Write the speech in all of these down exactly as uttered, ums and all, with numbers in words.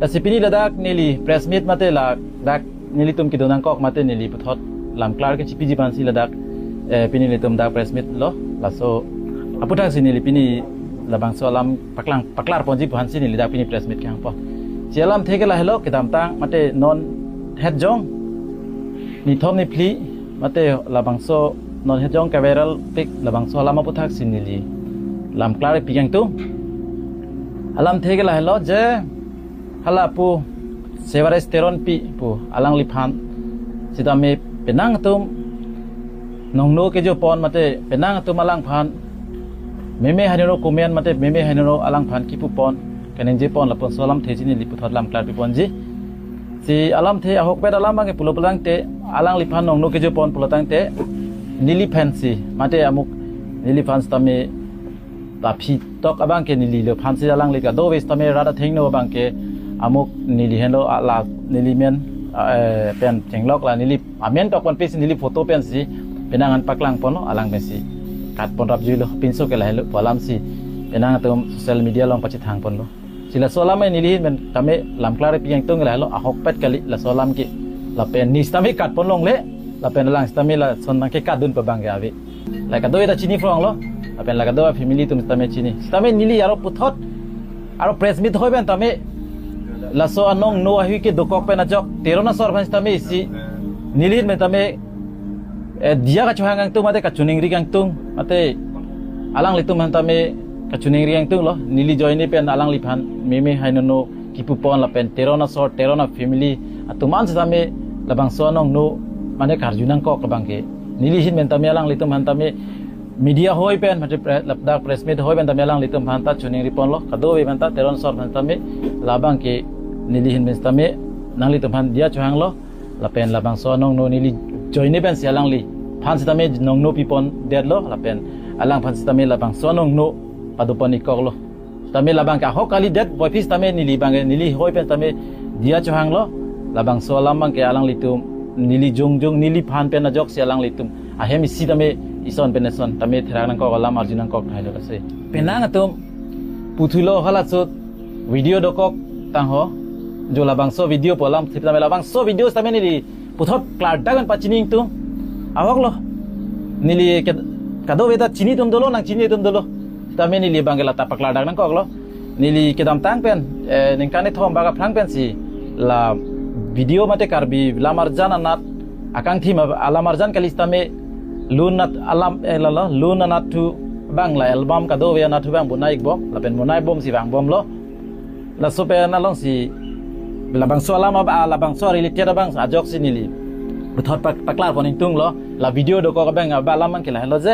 Lasi pini ladak neli press meet mate ladak nelitum kedo nangkok mate neli puthot lamklar kechipiji aphansi ladak, eh, pini nelitum dak press meet lo. Laso aputhaksi neli pini labangso alam paklang paklar ponji aphansi neli dak pini press meet kehang pon. Si alamthe ke lahelo, kedamtang mate non hetjong nithom niphli mate labangso non hetjong keviral pik labangso alam aputhaksi neli lamklar pi kangtung. Alamthe ke lahelo je hala pu Sevares Teronpi pu alangliphan sitame penang atum nongno kejo pon mate penang atum alangphan meme henono comment mate meme henono alangphan kipu pon, kaningje pon lapuson alamthe si neli puthot lamklar pi ponji. Si alamthe ahokpet alam abangke pulo pulangte alangliphan nongno kejo pon pulo tangte neliphan si mate amuk neliphan sitame ta aphi tok abangke neli lo aphansi alangli kadokave sitame rat athengno abangke amuk neli henlo ala neli men, eh, pen chenglok la neli amen tok ponpisi neli photo pensi penang an paklang ponlo, alang pensi kat pon rapjuilo. Pinso ke lahelo pu alamsi penang atum social media along pachethang ponlo. Si laso alam neli ahin pen tame lamklar pi kangtung lahelo, ahokpet kali laso alam ke. Lapen ne sitame kat pon longle lapen alang sitame lason nangkekatdun pa abangke ave. La kadokave ta chini phronglo, lapen la kadokave family atum sitame chini. Sitame neli aro puthot aro press meet hoi pen tame laso anongno ahui kedokok pen ajok Teron asor aphan sitame isi neli ahin pen tame, eh, diya kachohang kangtung mate kachiningri kangtung mate alanglitum aphan tame kachiningri kangtunglo. Neli ajoine pen alangliphan meme henono kipu pon lapen Teron asor Teron afamily atum an sitame labangso anongno mane karju nangkok abangke neli ahin pen tame alanglitum aphan tame media hoi pen mate pre- ladak press meet hoi pen tame alanglitum aphan ta chiningri ponlo, kadokave aphan ta Teron asor aphan tame labangke neli ahin pen tame nanglitum aphan diya chohanglo. Lapen labangso anongno neli ajoine pensi alangliphan sitame nongno pi pondetlo lapen alangphan sitame labangso anongno pado pon-ikoklo. Tame labangke ahok kalidet, puvoiphit tame neli abangke neli hoi pen tame diya chohanglo. Labangso alam abangke alanglitum neli jongjong neliphan pen ajoksi alanglitum ahem isi tame ison pen ison tame therak nangkok alam arju nangkok thailo ase. Penang atum puthulo hala chot video dokok tangho. Jo labangso video pu alamthe tame labangso video tame neli puthot klardak an pachini ingtung. Ahoklo. Neli ke- kadokave ta chini atum dolo, nangchini atum dolo. Tame neli abangke la ta paklardak nangkoklo. Neli kedamtang pen, eh, ningkan kethom bak aphrang pensi la video mate Karbi lamarjan anat akangthi ma alamarjan kali sitame lun anat alam, eh, lalo lun anat thu abang la album kadokave anat thu abang bonai-ikbom lapen bonai-ikbomsi vangbomlo. Laso pen alongsi labangso alam ab- ah, labangso related abang ajoksi neli puthot pak- paklar pon ingtunglo. La video dokok abang aba alam abangke lahelo je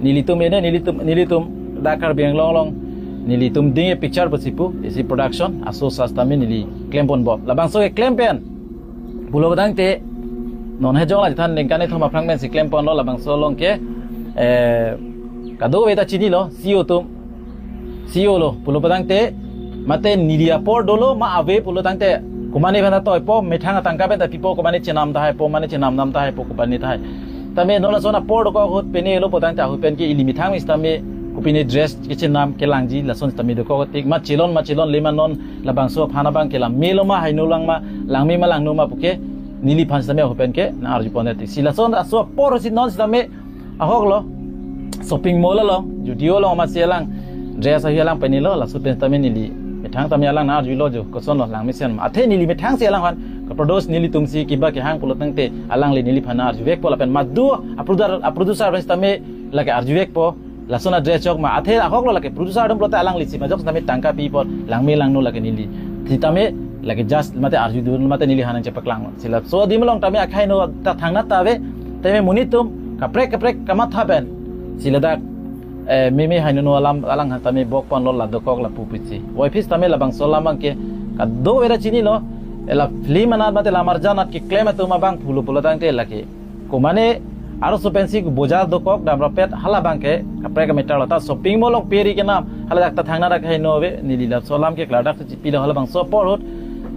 nelitum ene nelitum nelitum dak Karbi Anglong along nelitum ding e picture pusi pu isi production aso sitame neli klem ponbom. Labangso keklem pen pulo tangte non hejong la chethan ningkan kethom aphrang pensi klem ponlo. Labangso along ke, eh, kadokave ta chinilo, C E O atum, C E O lo pulo tangte mate neli apor dolo ma ave pulo tangte komatne aphan ta toipo, methang atangka pen ta pipo, komatne chenam tahaipo, mane chenam nam tahaipo, komatne tahai. Tame non lason apor dokok ahut pine lo pu tangte ahut pen ke ili methang sitame kopine dress kechenam kelangji lason sitame dokok tik ma chelon ma chelonle ma non labangso aphan abangke la melo ma haino lang ma langme ma langno ma puke neliphan sitame ahut pen ke nang-arju pondet. Si lason aso apor si non sitame ahoklo shopping mall along, Zudio along ma si alang dress ahui alang penilo, laso pen tame neli methang tame alang nang-arjulo jo kosonlo langmesen ma. Athe neli methang si alangphan kaproduce nelitum si kiba kehang pulo tangte alangli neliphan nang-arjuvekpo lapen madu a-producer a-producer pen sitame lake arjuvekpo. Lason adress chok ma athe ahoklo lake producer atum pulote alangli si majok sitame tangka pipo langme langno lake neli. Sitame lake just mate arjudun mate neli hanang chepaklanglo. Si laso adim along tame akhai no ta thangnat ta ave tame monit atum kaprek kaprek kamatha pen si ladak, eh, meme haino no alam alang tame bok ponlo la dokok lapu pusi. Puvoiphit tame labangso alam abangke kadokave ta chinilo, eh, la film anat mate lamarjan anat keklem atum abang pulo pulo tangte lake komane arloso pensi boja dokok damrappet hala abangke kaprek kameter lo ta shopping mall along peri kenam hala dak ta thangnat akhai no ave. Neli laso alam ke klardak si chipilo halabangso apor ahut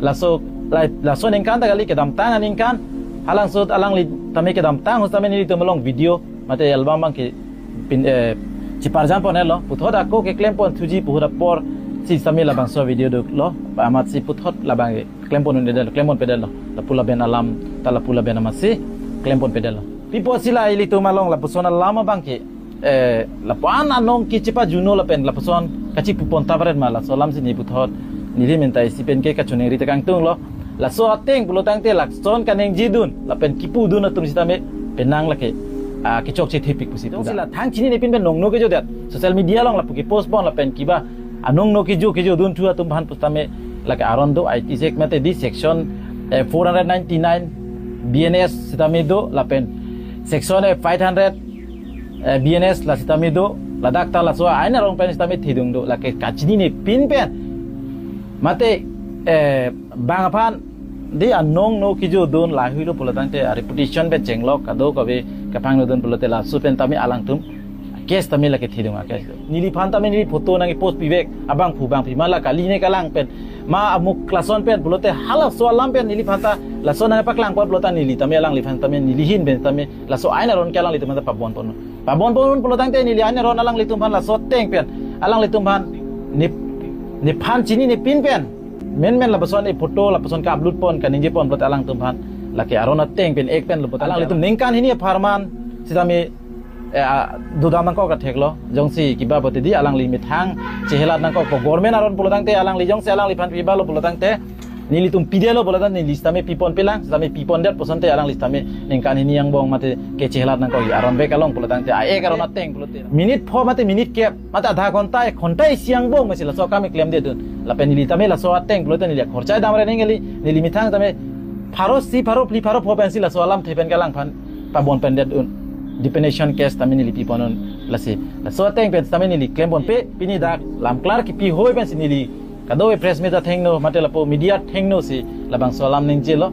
laso lai- laso ningkan ta kali kedamtang aningkan halangso alangli tame kedamtang ahut tame nelitum along video mate album abangke pin, eh, chiparjan ponlo puthot ako keklem ponthuji pu ahut apor Si sami labangso video duklo, amatsi puthot labang klempon un'edetlo, klempon pedetlo. Lapu lapen alam ta lapu lapen amatsi klempon pedetlo. Pi apotsi la ilitum along lapuson alam abang ke, eh, lapu-an anong kechepajuno lapen lapuson kachipupon ta paren ma, laso alamsi neli puthot neli amen ta isi pen ke kachiningri ta kangtunglo. Laso ateng pulotangte lason kaningjedun lapen kipudun atum sitame penang lake, ah, kechokche thepik pusi pu. Jongsi la thang chinine pin pen nongno kejodet, social media along lapu kepost pon lapen kiba anong no kejo kejodunthu atum aphan pusitame lake aron do, I T Act mate di section, eh, four hundred ninety-nine B N S sitame do lapen section, eh, five hundred, eh, B N S la sitame do, ladak ta laso ain arong pen sitame thedung do, lake kachinine pin pen. Mate, eh, bang aphan di anong no kejodun lahelo pulotangte a reputation pen chenglok kadokave kapangno dun pulote laso pen tame alangtum case tame lake thedung a case. Neliphan tame neli photo nangkepost pivek abangphu bangpi ma la kali ne kalang pen ma amuk lason pen pulote halaso alam pen neliphan ta laso nangpaklang pon pulote neli tame alangliphan tame neli ahin pen tame laso ain aron ke alanglitum ta pabon pon. Pabon pon pulotangte neli ain aron alanglitum aphan laso ateng pen alanglitum aphan ne, nephan chinine pin pen menmen lapuson e photo lapuson ka-upload pon kaningje pon pulote alangtum aphan lake aron ateng pen ek pen lo pulote alanglitum ningkan hini apharman sitame, eh, a, dodam nangkok katheklo. Jongsi kiba pulote di alangli methang chehelat nangkok po government aron pulotangte alangli jongsi alangliphan pibalo pulotangte nelitum pidetlo pulotangte neli sitame pipon pelang, sitame pipondet pusonte alangli sitame ningkan hini angbong mate kechehelat nangkok aron bek along pulotangte a-ek aron ateng pulote minute pho mate minute kep mate adha ghonta, ek ghonta isi angbong masi laso akam keklemdedun. Lapen neli tame laso ateng pulote neli akhorcha damre neng kali, neli methang tame pharo isi, pharo phli, pharo pho pensi laso alamthe pen ke alangphan pabon pendetdun. Defamation case tame neli piponun lasi. Laso ateng pen tame neli klempon pe, pini dak lamklar kipi hoi pensi neli kadokave press meet athengno mate lapu media athengno si labangso alam ningjelo.